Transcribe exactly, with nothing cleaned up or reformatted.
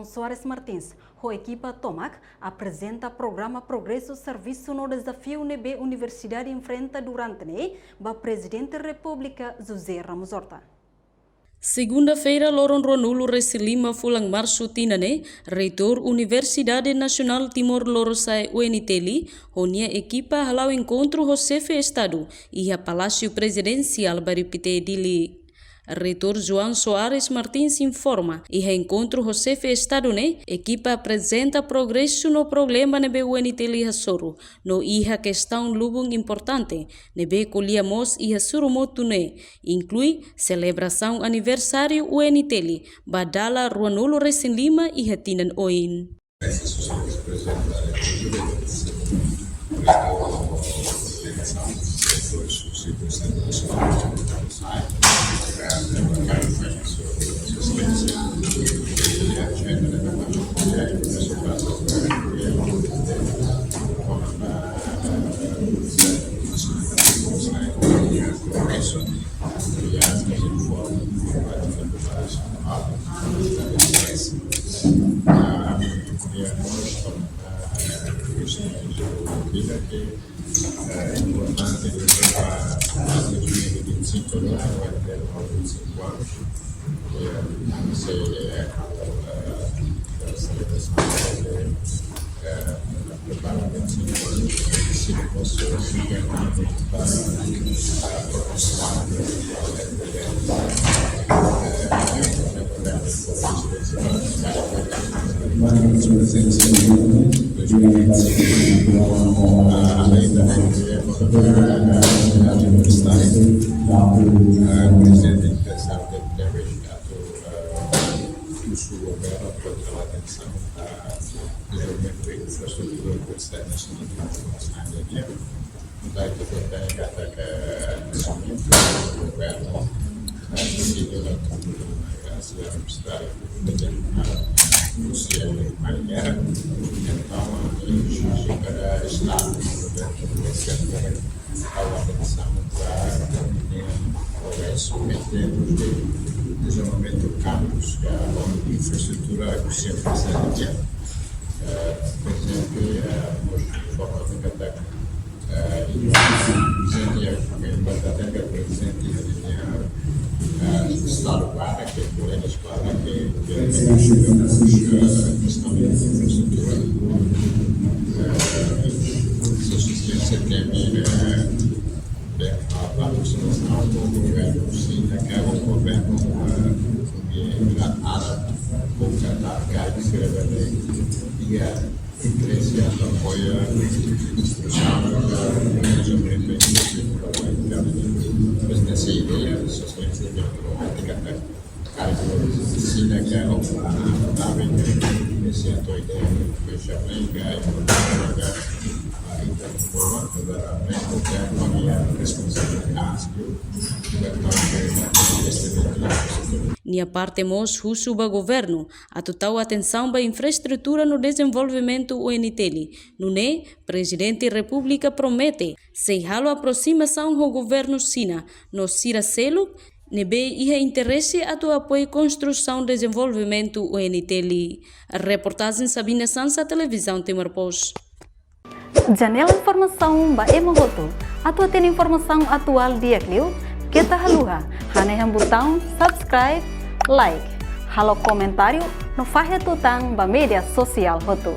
Soares Martins, ho ekipa tomak, aprezenta programa progresu servisu no dezafiu ne'ebé universidade enfrenta durante ne'e ba Prezidente Repúblika José Ramos Horta. Segunda-feira, loron ruanulu resin lima fulan Marsu tinan ne'e, Reitór Universidade Nasionál Timor Lorosa'e, U N T L, ho nia ekipa hala'o enkontru ho Xefe Estadu iha Palásiu Prezidensiál Bairru Pité, Dili. Reitór João Soares Martins informa, iha enkontru ho Xefe Estadu ne'e, ekipa aprezenta progresu no problema ne'ebé U N T L hasoru, no iha kestaun lubun importante ne'ebé ko'alia mós iha surumutu ne'e, inklui selebrasaun aniversáriu U N T L ba dala ruanulu resin lima iha tinan oin. Eh, importante de para mais de vinte e cinco anos, vai ter vinte e cinco anos. Eh, se, eh, eh, se, eh, prepara vinte e cinco anos, se posso, eh, para, eh, profissional, eh, Baik, kita akan kasih governo, eh, sitio da comunidade, se a amistade, eh, sosiál de manera, entaun, eh, kada estadu, eh, atensaun ba, eh, progresu, em termos de dezenvolvimentu kampus, eh, infraestrutura, eh, por exemplo, eh, mós forma de katak, eh, prezidente, eh, importante ke prezidente, eh, estadu para ke, kolega para ke, ke, eh, kestaun infraestrutura. Eh, se sustenta, eh, bem, a, a, o governo, sim, é que o governo, eh, eh, árabe, o Qatar, que, eh, e a Igreja apoia a construção da igreja, mas nessa ideia, se você quiser, tem que ter cargo, se não quer, ou para, para, esse ato ideia, fecha bem, que é, Nia parte mós husu ba governu atu tau atensaun ba infraestrutura no dezenvolvimentu U N T L. Nune'e, Prezidente Repúblika promete sei halo aprosimasaun ho governu Xina, no sira seluk ne'ebé iha interese atu apoiu konstrusaun dezenvolvimentu U N T L. Reportajen Sabina Sansa, Televizaun Timor Post. Janela informasaun ba ema hotu. Atu hatene informasaun atuál di'ak liu, keta haluha hanehan butaun subscribe, like, halo komentáriu no fahe tutan ba média sosiál hotu.